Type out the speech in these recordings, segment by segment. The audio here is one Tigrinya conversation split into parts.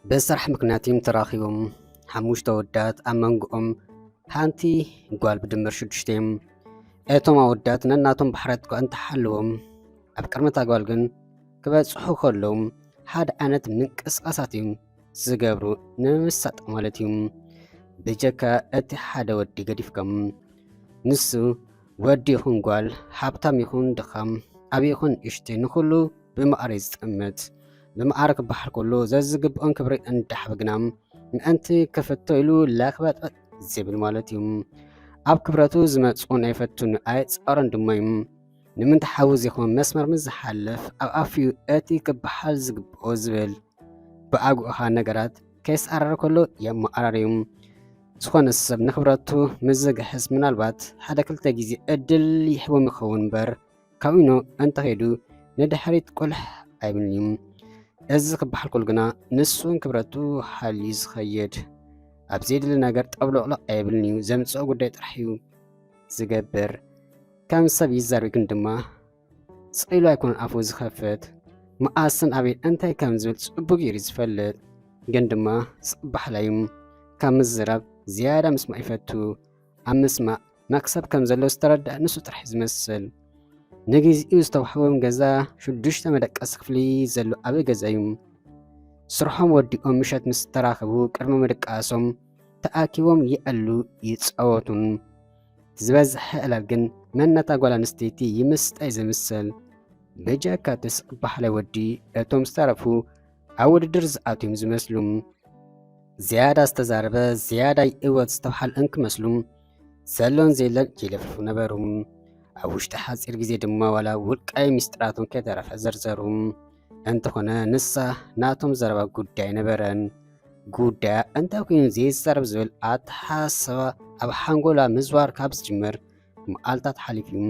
ብስራሕ ምክንያት እዮም ተራኺቦም። ሓሙሽተ ኣወዳት፣ ኣብ መንጎኦም ሓንቲ ጓል፣ ብድምር ሽዱሽተ እዮም። እቶም ኣወዳት ነናቶም ባሕርያት እኳ እንተሃለዎም፣ ኣብ ቅድሚ እታ ጓል ግን ክበጽሑ ከለዉ ሓደ ዓይነት ምንቅስቓሳት እዮም ዝገብሩ፣ ንምሳጥ ማለት እዩ። ብጀካ እቲ ሓደ ወዲ ገዲፍካ፣ ንሱ ወዲ ይኹን ጓል፣ ሃብታም ይኹን ድኻም፣ ዓቢ ይኹን ንእሽተይ፣ ንኹሉ ብማዕረ እዩ ዝጥምት። ብማዕረ ክበሃል ከሎ ዘዝግብኦን ክብሪ እንዳሃበ ግና ምእንቲ ክፍቶ ኢሉ ላክበጥበጥ ዝብል ማለት እዩ። ኣብ ክብረቱ ዝመጽኡ ኣይፈቱን ኣይጻረን ድማ እዩ። ንምንታይ ሓዊ ዘይኮን መስመር ምስ ዝሓልፍ ኣብ ኣፍዩ እቲ ክበሃል ዝግብኦ ዝብል ብኣግኡ ኸኣ ነገራት ከይሰዓረረ ከሎ የመዓራርዩ። ዝኾነ ሰብ ንክብረቱ ምስ ዝግሕስ ምናልባት ሓደ ክልተ ግዜ ዕድል ይህቦም ይኸውን እምበር፣ ካብኡ እንተኸይዱ ንድሕሪት ቁልሕ ኣይብልን እዩ። እዚ ክበሃል ከሎ ግና ንሱ ክብረቱ ሓልዩ ዝኸይድ፣ ኣብ ዘየድሊ ነገር ጠብሎቕሎቕ ኣይብልን እዩ። ዘምጽኦ ጉዳይ ጥራሕ እዩ ዝገብር። ከም ሰብ ይዛረብ ግን ድማ ስቕ ኢሉ ኣይኮነን ኣፉ ዝኸፍት። መኣስን ኣበይን እንታይ ከም ዝብል ጽቡቕ ገይሩ ዝፈልጥ፣ ግን ድማ ስቕ በሃላይ እዩ። ካብ ምዝራብ ዝያዳ ምስማዕ ይፈቱ። ኣብ ምስማዕ መክሰብ ከም ዘሎ ዝተረድኣ ንሱ ጥራሕ እዩ ዝመስል። ንግዚኡ ዝተዋህቦም ገዛ ሽዱሽተ መደቀሲ ክፍሊ ዘሎ ዓቢ ገዛ እዩ። ስርሖም ወዲኦም ምሸት ምስ ተራኸቡ ቅድሚ ምድቃሶም ተኣኪቦም ይዕሉ ይጻወቱን። ዝበዝሐ ዕላል ግን መን ነታ ጓል ኣንስተይቲ ይምስጣ እዩ ዝምሰል። ብጀካ እቲ ስቕ በሃላይ ወዲ እቶም ዝተረፉ ኣብ ውድድር ዝኣትዮም ዝመስሉ። ዝያዳ ዝተዛረበ ዝያዳ ይእወት ዝተብሃሉ እንክመስሉ ዘሎን ዘየለን ይልፍፉ ነበሩ። ኣብ ውሽጢ ሓጺር ግዜ ድማ ዋላ ውልቃዊ ሚስጥራቶም ከይተረፈ ዘርዘሩ። እንተኾነ ንሳ ናቶም ዘረባ ጉዳይ ነበረን። ጉዳያ እንታይ ኮይኑ ዘይዛረብ ዝብል ኣተሓሳስባ ኣብ ሓንጎላ ምዝዋር ካብ ዝጅምር መዓልታት ሓሊፉ እዩ።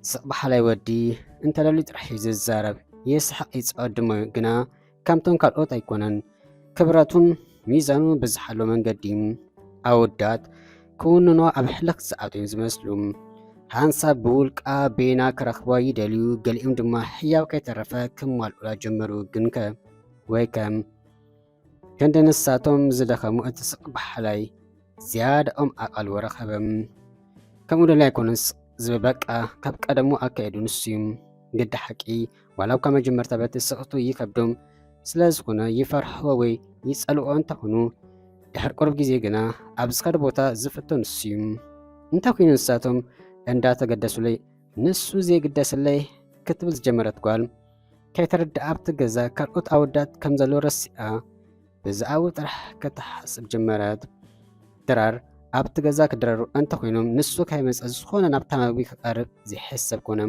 ስቕ በሃላይ ወዲ እንተደልዩ ጥራሕ እዩ ዝዛረብ። ይስሕቕ ይጻወት ድማ እዩ፣ ግና ከምቶም ካልኦት ኣይኮነን። ክብረቱን ሚዛኑ ብዝሓሎ መንገዲ ኣወዳት ክውንኖ ኣብ ሕልኽ ዝኣትዮም ዝመስሉ። ሓንሳብ ብውልቃ ቤና ክረኽባ ይደልዩ፣ ገሊኦም ድማ ህያው ከይተረፈ ክማልኡላ ጀመሩ። ግንከ ወይከ ክንዲ ንሳቶም ዝደኸሙ እቲ ስቕ በሃላይ ዝያዳኦም ኣቓልቦ ረኸበ። ከምኡ ደልዩ ኣይኮነን ስቕ ዝብል፣ በቃ ካብ ቀደሙ ኣካይድኡ ንሱ እዩ። ግዲ ሓቂ ዋላ እኳ መጀመርታ በቲ ስቕቱ ይከብዶም ስለ ዝኾነ ይፈርሕዎ ወይ ይጸልእዎ እንተኾኑ፣ ድሕሪ ቁሩብ ግዜ ግና ኣብ ዝኸደ ቦታ ዝፍቶ ንሱ እዩ። እንታይ ኮይኑ ንሳቶም እንዳተገደሱለይ ንሱ ዘይግደስለይ ክትብል ዝጀመረት ጓል፣ ከይተረድኣ ኣብቲ ገዛ ካልኦት ኣወዳት ከም ዘለዉ ረሲኣ ብዛዕባኡ ጥራሕ ክትሓስብ ጀመረት። ድራር ኣብቲ ገዛ ክድረሩ እንተኾይኖም ንሱ ከይመጸ ዝኾነ ናብታ መግቢ ክቐርብ ዘይሕሰብ ኮነ።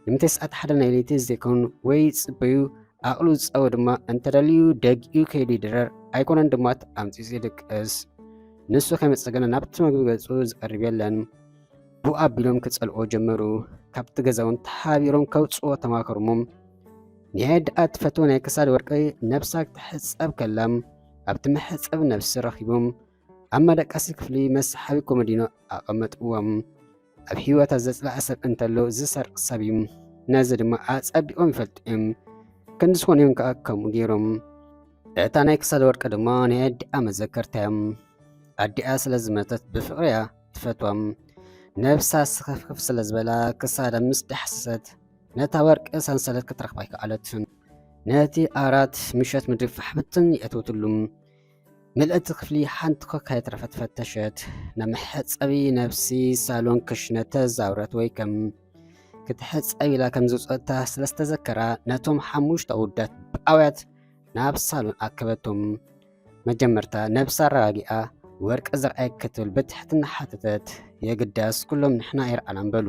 ንምንታይ ሰዓት ሓደ ናይ ለይቲ ዘይኮን ወይ ይጽበዩ፣ ዓቕሉ ዝጸወ ድማ እንተደልዩ ደጊኡ ከይዱ ይድረር፣ ኣይኮነን ድማ ኣምጺኡ ይድቅስ። ንሱ ከይመጸ ግና ናብቲ መግቢ ገጹ ዝቐርብ የለን። ብኡ ኣቢሎም ክጸልኦ ጀመሩ። ካብቲ ገዛ እውን ተሓባቢሮም ከውጽእዎ ተማከሩ እሞ፣ ናይ ኣዲኣ ትፈትዎ ናይ ክሳድ ወርቂ ነብሳ ክትሕጸብ ከላ ኣብቲ መሕጸቢ ነብሲ ረኺቦም ኣብ መደቀሲ ክፍሊ መሰሓቢ ኮመዲኖ ኣቐመጥዎም። ኣብ ህይወታ ዘጽለኣ ሰብ እንተሎ ዝሰርቕ ሰብ እዩ። ነዚ ድማ ኣጸቢቖም ይፈልጡ እዮም። ክንዲ ዝኾነ እዮም ከኣ ከምኡ ገይሮም። እታ ናይ ክሳድ ወርቂ ድማ ናይ ኣዲኣ መዘከርታ እያ። ኣዲኣ ስለ ዝመተት ብፍቕሪ እያ ትፈትዋ። ነብሳ ስኽፍክፍ ስለ ዝበላ ክሳዳ ምስ ዳሕሰሰት ነታ ወርቂ ሰንሰለት ክትረኽባ ኣይከኣለትን። ነቲ ኣራት ምሸት ምድሪ ፋሕ ብትን የእተወትሉ። ምልእቲ ክፍሊ ሓንቲ ኮካ ከይተረፈት ፈተሸት። ናብ መሕጸቢ ነብሲ፣ ሳሎን፣ ክሽነ ተዛውረት ወይ ከም ክትሕጸብ ኢላ ከም ዝውጸእታ ስለ ዝተዘከራ ነቶም ሓሙሽተ ኣወዳት ብኣውያት ናብ ሳሎን ኣከበቶም። መጀመርታ ነብሳ ኣረጋጊኣ ወርቂ ዝረኣየኪ ክትብል ብትሕትና ሓተተት። የግዳስ ኩሎም ንሕና ኣይረኣናን በሉ።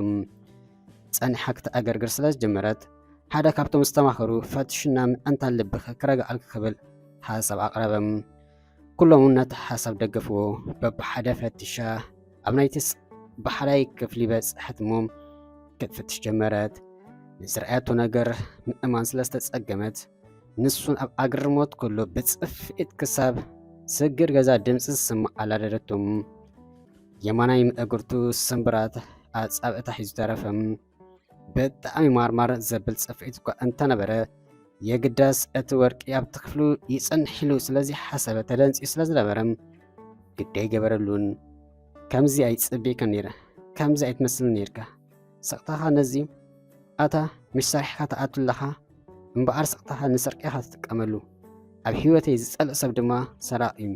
ጸኒሓ ክትኣገርግር ስለ ዝጀመረት ሓደ ካብቶም ዝተማኸሩ ፈትሽና ምእንታን ልብኺ ክረግኣልኪ ክብል ሓሳብ ኣቕረበ። ኩሎም እውን ነቲ ሓሳብ ደገፍዎ። በብሓደ ፈቲሻ ኣብ ናይቲ ስቕ በሃላይ ክፍሊ በጽሐት እሞ ክትፍትሽ ጀመረት። ንዝረኣየቶ ነገር ምእማን ስለ ዝተጸገመት ንሱን ኣብ ኣግርሞት ከሎ ብጽፍዒት ክሳብ ስግር ገዛ ድምጺ ዝስማዕ ኣላደደቶም። የማናይ ምእግርቱ ስምብራት ኣጻብዕታ ሒዙ ተረፈ። ብጣዕሚ ማርማር ዘብል ጽፍዒት እኳ እንተነበረ የግዳስ እቲ ወርቂ ኣብቲ ክፍሉ ይጸንሕ ኢሉ ስለዝሓሰበ ተደንጽዩ ስለዝነበረ ግዲ ኣይገበረሉን። ከምዚ ኣይጽበየካን ነይረ፣ ከምዚ ኣይትመስልን ነይርካ። ስቕታኻ ነዚ ኣታ ምሽ ሰሪሕካ ትኣቱ ኣለኻ እምበኣር ስቕታኻ ንስርቂ ኢኻ ትጥቀመሉ። ኣብ ህይወተይ ዝጸልእ ሰብ ድማ ሰራቒ እዩ።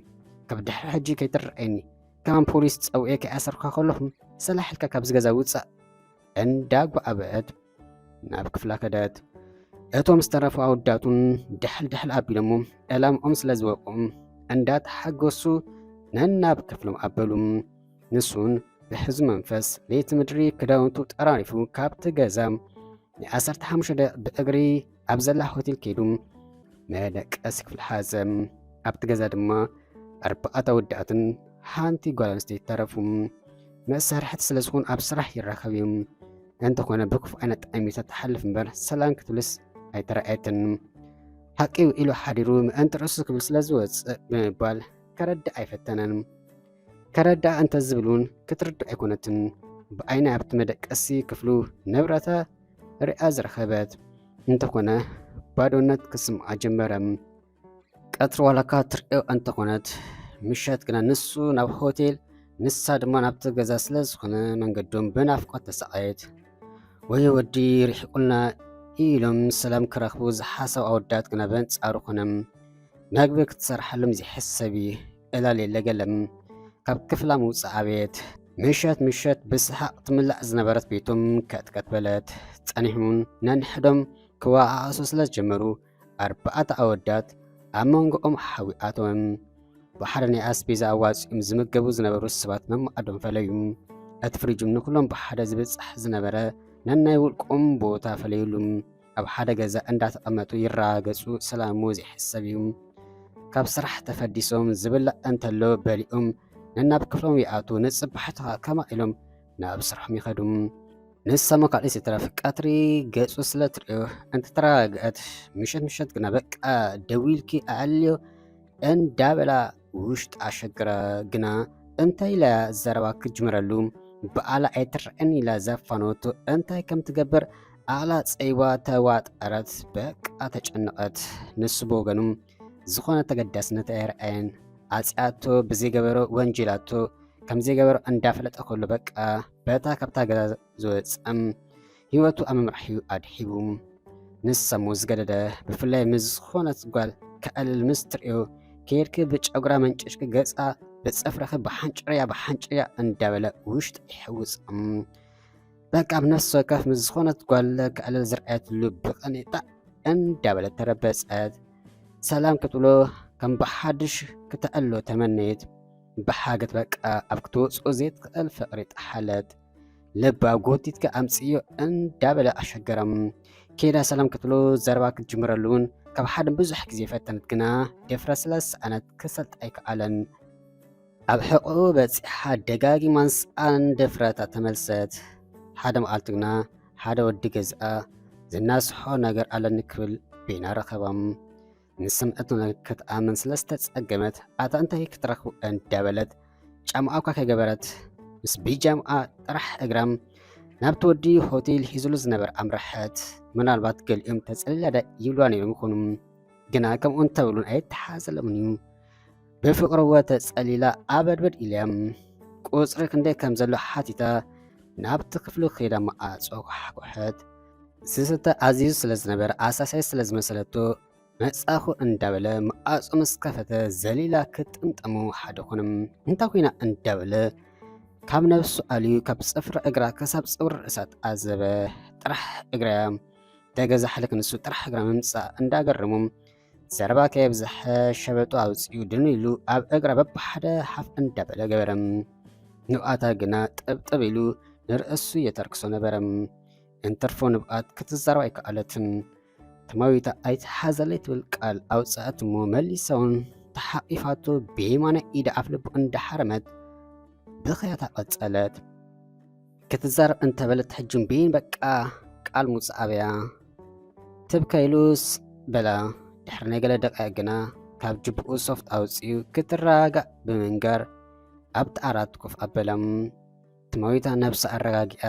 ካብ ድሕሪ ሕጂ ከይትረኣየኒ። ከማን ፖሊስ ጸዊዐ ከይኣሰርኩኻ ከለኹ ሰላሕ ኢልካ ካብዚ ገዛ ውጻእ። እንዳጓዕበዐት ናብ ክፍላ ከደት። እቶም ዝተረፉ ኣወዳቱን ድሕል ድሕል ኣቢሎሞ ዕላምኦም ስለ ዝበቅዑ እንዳተሓገሱ ነናብ ክፍሎም ኣበሉ። ንሱን ብሕዙ መንፈስ ለይቲ ምድሪ ክዳውንቱ ጠራሪፉ ካብቲ ገዛ ናይ ዓሰርተ ሓሙሽተ ደቂቕ ብእግሪ ኣብ ዘላ ሆቴል ከይዱ መደቀሲ ክፍሊ ሓዘ። ኣብቲ ገዛ ድማ ኣርባዕተ ኣወዳትን ሓንቲ ጓል ኣንስተይቲ ተረፉ። መሳርሕቲ ስለ ዝኾኑ ኣብ ስራሕ ይራኸቡ እዮም። እንተኾነ ብክፉእ ዓይነት ጠሚታ ትሓልፍ እምበር ሰላም ክትብልስ ኣይተረኣየትን። ሓቂ ውዒሉ ሓዲሩ ምእንቲ ርእሱ ክብል ስለ ዝወፅእ ብምባል ከረድእ ኣይፈተነን። ከረድኣ እንተዝብል እውን ክትርድኦ ኣይኮነትን። ብዓይኒ ኣብቲ መደቀሲ ክፍሉ ንብረታ ሪኣ ዝረኸበት እንተኾነ ባዶነት ክስምዓ ጀመረ። ቀትሪ ዋላካ ትርእዮ እንተኾነት ምሸት ግና ንሱ ናብ ሆቴል ንሳ ድማ ናብቲ ገዛ ስለ ዝኾነ መንገዶም ብናፍቆት ተሳቐየት። ወይ ወዲ ርሒቁልና ኢሎም ሰላም ክረኽቡ ዝሓሰቡ ኣወዳት ግና በንጻሩ ኮነ። መግቢ ክትሰርሓሎም ዘይሕሰብ እዩ። ዕላል የለ ገለም ካብ ክፍላ ምውጻእ ኣቤት። ምሸት ምሸት ብሰሓቕ ትምላእ ዝነበረት ቤቶም ከጥቀጥ በለት። ጸኒሑን ነንሕዶም ክወዓዓሱ ስለ ዝጀመሩ ኣርባዕተ ኣወዳት ኣብ መንጎኦም ሓዊ ኣተወም። ብሓደ ናይ ኣስቤዛ ኣዋፂኦም ዝምገቡ ዝነበሩ ሰባት መማኣዶም ፈለዩ። እቲ ፍሪጅም ንኩሎም ብሓደ ዝብፃሕ ዝነበረ ነናይ ውልቆም ቦታ ፈለዩሉ። ኣብ ሓደ ገዛ እንዳተቐመጡ ይረጋገፁ ሰላሙ ዘይሕሰብ እዩ። ካብ ስራሕ ተፈዲሶም ዝብላዕ እንተሎ በሊኦም ነናብ ክፍሎም ይኣቱ። ንፅባሕቲ ከዓ ከማ ኢሎም ናብ ስርሖም ይኸዱ። ንሳ መካልስ ይትረፍ ቀትሪ ገፁ ስለ ትርእዮ እንተተረጋግአት ምሸት ምሸት ግና በቃ ደዊልኪ ኣዕልዮ እንዳበላ ውሽጣ ኣሸግራ ግና እንታይ ኢላ ዘረባ ክትጅምረሉ ብኣላ ኣይትረአን ኢላ ዘፋነወቶ እንታይ ከም ትገብር ኣላ ፀይዋ ተዋጠረት። በቃ ተጨነቐት። ንሱ ብወገኑ ዝኾነ ተገዳስነት ኣይረኣየን። ኣፅያቶ ብዘይገበሮ ወንጀላቶ ከም ዘይገበሮ እንዳፈለጠ ከሎ በቃ በታ ካብታ ገዛ ዝወፀም ህይወቱ ኣብ ምምራሕ እዩ ኣድሒቡ። ንሳ እሞ ዝገደደ ብፍላይ ምስ ዝኾነት ጓል ከዕልል ምስ ትርእዮ ከይድኪ ብጨጉራ መንጭጭኪ ገፃ ብፅፍርኺ ብሓንጭርያ ብሓንጭርያ እንዳበለ ውሽጡ ይሕውፅም። በቃ ኣብ ነፍሲ ወከፍ ምስ ዝኾነት ጓል ከዕልል ዝረኣየትሉ ብቕኒጣ እንዳበለት ተረበጸት። ሰላም ክትብሎ ከም ብሓድሽ ክተዕሎ ተመነየት። ብሓገት በቃ ኣብ ክትወፅኦ ዘይትኽእል ፍቕሪ ጠሓለት። ልባ ጎቲትካ ኣምፅዮ እንዳበለ ኣሸገረም። ኬዳ ሰላም ክትብሎ ዘረባ ክትጅምረሉ እውን ካብ ሓደ ብዙሕ ግዜ ፈተነት ግና ድፍረት ስለ ዝሰኣነት ክሰልጥ ኣይከኣለን። ኣብ ሕቖኡ በጺሓ ደጋጊማ ንስኣን ድፍረታ ተመልሰት። ሓደ መዓልቲ ግና ሓደ ወዲ ገዝኣ ዝናስሖ ነገር ኣለኒ ክብል ቤና ረኸባም። ንስምዕቱ ክትኣምን ስለ ዝተጸገመት ኣታ እንታይ ክትረኽቡ እንዳበለት ጫማኣ እኳ ከይገበረት ምስ ቢጃምኣ ጥራሕ እግራም ናብቲ ወዲ ሆቴል ሒዙሉ ዝነበረ ኣምረሐት። ምናልባት ገሊኦም ተጸሊላ ዳ ይብልዋ ነይሮም ይኾኑ። ግና ከምኡ እንተብሉን ኣይተሓዘለምን እዩ። ብፍቕርወ ተጸሊላ ኣበድበድ ኢልያ ቁጽሪ ክንደይ ከም ዘሎ ሓቲታ ናብቲ ክፍሉ ከይዳ መዓጾ ኳሕኩሐት። ዝስተ ኣዚዙ ስለ ዝነበረ ኣሳሳይ ስለ ዝመሰለቶ መጻኹ እንዳበለ መዓጾ ምስ ከፈተ ዘሊላ ክትጥምጠሞ ሓደ ኮነ። እንታይ ኮይና እንዳበለ ካብ ነብሱ ኣልዩ ካብ ጽፍሪ እግራ ክሳብ ጽውሪ ርእሳ ተኣዘበ። ጥራሕ እግራ ተገዛሕልክ ንሱ ጥራሕ እግራ ምምጻእ እንዳገረሙ ዘረባ ከየብዝሐ ሸበጡ ኣውጺኡ ድን ኢሉ ኣብ እግራ በብሓደ ሓፍ እንዳበለ ገበረ። ንብኣታ ግና ጥብጥብ ኢሉ ንርእሱ የተርክሶ ነበረ። እንትርፎ ንብኣት ክትዛረብ ኣይከኣለትን። ትማዊታ ኣይትሓዘለይ ትብል ቃል ኣውጽኣት እሞ መሊሳ እውን ተሓቒፋቶ ብየማናይ ኢዳ ኣፍ ልቡ እንዳሓረመት ብኽያታ ቀጸለት። ክትዛረብ እንተበለት ሕጂ እምቢን በቃ ቃል ሙጽእ ኣበያ። ትብከ ኢሉስ በላ። ድሕሪ ናይ ገለ ደቂቕ ግና ካብ ጅብኡ ሶፍት ኣውጺኡ ክትረጋጋእ ብምንጋር ኣብቲ ዓራት ኮፍ ኣበላ። ትማዊታ ነብሳ ኣረጋጊኣ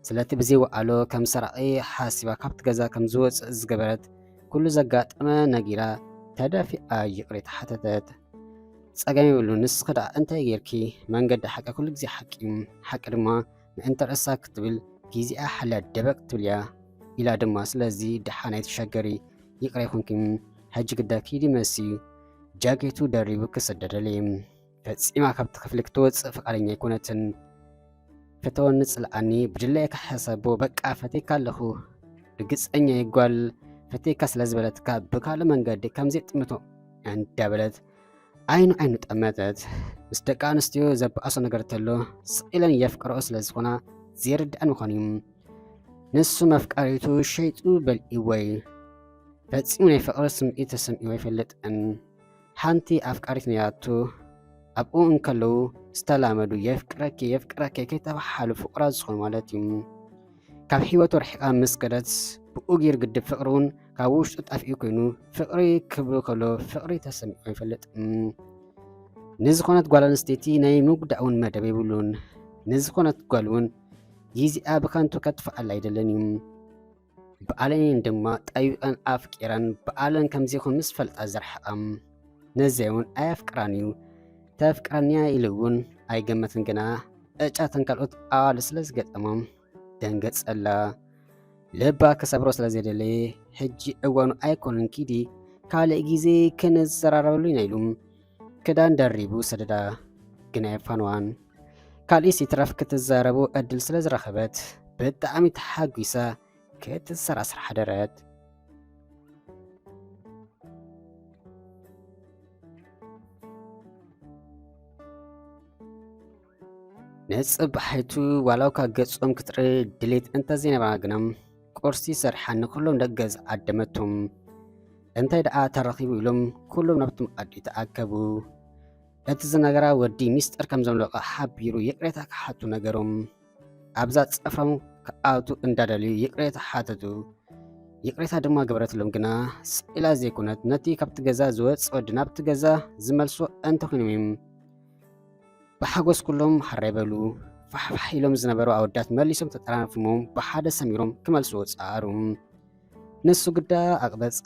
ስለቲ ብዘይ ወዓሎ ከም ሰራቒ ሓሲባ ካብቲ ገዛ ከም ዝወጽእ ዝገበረት ኩሉ ዘጋጠመ ነጊራ ተደፊኣ ይቕሬታ ሓተተት። ጸገም የብሉ፣ ንስኺ ደኣ እንታይ ጌርኪ? መንገዲ ሓቂ ኩሉ ግዜ ሓቂ እዩ። ሓቂ ድማ ምእንቲ ርእሳ ክትብል ግዜኣ ሓልያ ደበቕ ትብል እያ ኢላ ድማ፣ ስለዚ ደሓን ኣይትሸገሪ፣ ይቕረ ይኹንኪ፣ ሕጂ ግዳ ኪዲ መሲ ጃኬቱ ደሪቡ ክሰደደለይ። ፈጺማ ካብቲ ክፍሊ ክትወጽእ ፍቓደኛ ኣይኮነትን። ፈተወኒ ጽልኣኒ ብድለየ ክሓሰቦ፣ በቃ ፈቴካ ኣለኹ፣ ርግጸኛ የጓል ፈቴካ ስለ ዝበለትካ ብካልእ መንገዲ ከም ዘይጥምቶ እንዳበለት ዓይኑ ዓይኑ ጠመተት። ምስ ደቂ ኣንስትዮ ዘበኣሶ ነገር ተሎ ስቕ ኢለን የፍቅረኦ ስለ ዝኾና ዘይርድኣን ምዃኑ እዩ። ንሱ መፍቀሪቱ ሸይጡ በልዒዎ እዩ። ፈጺሙ ናይ ፍቕሪ ስምዒት ተሰሚዕዎ ኣይፈልጥን። ሓንቲ ኣፍቃሪት ነይራቱ። ኣብኡ እንከለዉ ዝተላመዱ የፍቅረኪ የፍቅረኪ ከይተባሓሉ ፍቑራት ዝኾኑ ማለት እዩ። ካብ ህይወቱ ርሒቓ ምስ ከደት ብኡ ገይሩ ግድብ ፍቕሪ እውን ካብ ውሽጡ ጠፊኡ ኮይኑ ፍቕሪ ክብሉ ከሎ ፍቕሪ ተሰሚዑ ኣይፈልጥን። ንዝኾነት ጓል ኣንስተይቲ ናይ ምጉዳእ እውን መደብ የብሉን። ንዝኾነት ጓል እውን ግዜኣ ብኸንቱ ከጥፍኣላ ኣይደልን እዩ። ብኣለን ድማ ጠቢቐን ኣፍቂረን ብኣለን ከምዘይኮን ምስ ፈልጣ ዝረሓቐም። ነዚኣ እውን ኣየፍቅራን እዩ። ተፍቅረንያ ኢሉ እውን ኣይገመትን ግና ዕጫትን ካልኦት ኣዋልድ ስለ ዝገጠሞም ደንገጸላ። ልባ ክሰብሮ ስለ ዘይደለየ ሕጂ እዋኑ ኣይኮነን ኪዲ ካልእ ግዜ ክንዘራረበሉ ኢና ኢሉ ክዳን ደሪቡ ሰደዳ። ግና የፋንዋን ካልእስ ይትረፍ ክትዛረቡ ዕድል ስለ ዝረኸበት ብጣዕሚ ተሓጒሳ ክትሰራስር ሓደረት። ንጽባሒቱ ዋላ እኳ ገጾም ክትርኢ ድሌት እንተዘይነበራ ግና ቁርሲ ሰርሓ ንኩሎም ደቂ ገዛ ዓደመቶም። እንታይ ደኣ ተረኺቡ ኢሎም ኩሎም ናብቲ መኣዲ ተኣከቡ። እቲ ዝነገራ ወዲ ሚስጥር ከም ዘምለቐ ሓቢሩ ይቕሬታ ክሓቱ ነገሮም። ኣብዛ ጸፍሮም ክኣቱ እንዳደልዩ ይቕሬታ ሓተቱ። ይቕሬታ ድማ ገበረትሎም፣ ግና ስቕ ኢላ ዘይኮነት ነቲ ካብቲ ገዛ ዝወጽእ ወዲ ናብቲ ገዛ ዝመልሶ እንተኾይኖም እዮም። ብሓጎስ ኩሎም ሓራይ በሉ። ፋሕፋሕ ኢሎም ዝነበሩ ኣወዳት መሊሶም ተጠራንፍሞም ብሓደ ሰሚሮም ክመልስዎ ጸኣሩ። ንሱ ግዳ ኣቕበጸ።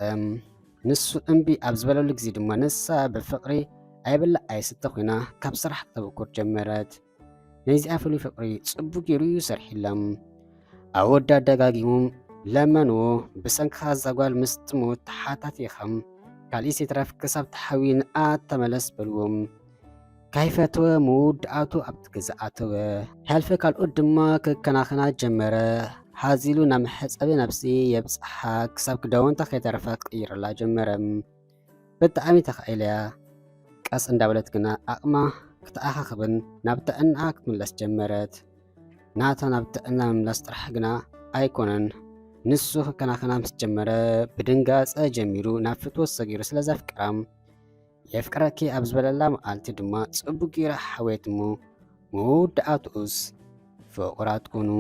ንሱ እምቢ ኣብ ዝበለሉ ግዜ ድማ ንሳ ብፍቕሪ ኣይብላዕ ኣይስተ ኮይና ካብ ስራሕ ክተበኩር ጀመረት። ናይዚኣ ፍሉይ ፍቕሪ ጽቡቕ ገይሩ እዩ ሰርሒሎም። ኣወዳት ደጋጊሞም ለመንዎ፣ ብሰንክኻ እዛ ጓል ምስ ትሞት ተሓታቲ ኢኻ። ካልእስ ይትረፍ ክሳብ ትሓዊ ንኣ ተመለስ በልዎም። ካይፈተወ መወዳእቱ ኣብቲ ገዛ ኣተወ። ሕልፊ ካልኦት ድማ ክከናኸና ጀመረ። ሃዚሉ ናብ መሕጸቢ ነብሲ የብጽሓ፣ ክሳብ ክዳውንታ ከይተረፈ ክቕይረላ ጀመረ። ብጣዕሚ ተኻኢለያ። ቀስ እንዳበለት ግና ኣቕማ ክትኣኻኽብን ናብ ጥዕናኣ ክትምለስ ጀመረት። ናታ ናብ ጥዕና ምምላስ ጥራሕ ግና ኣይኮነን። ንሱ ክከናኸና ምስ ጀመረ ብድንጋጸ ጀሚሩ ናብ ፍትወት ሰጊሩ ስለ ዘፍቅራ፣ የፍቅረኪ ኣብ ዝበለላ መዓልቲ ድማ ጽቡቕ ገይራ ሓወየት እሞ መወዳእትኡስ ፍቑራት ኮኑ።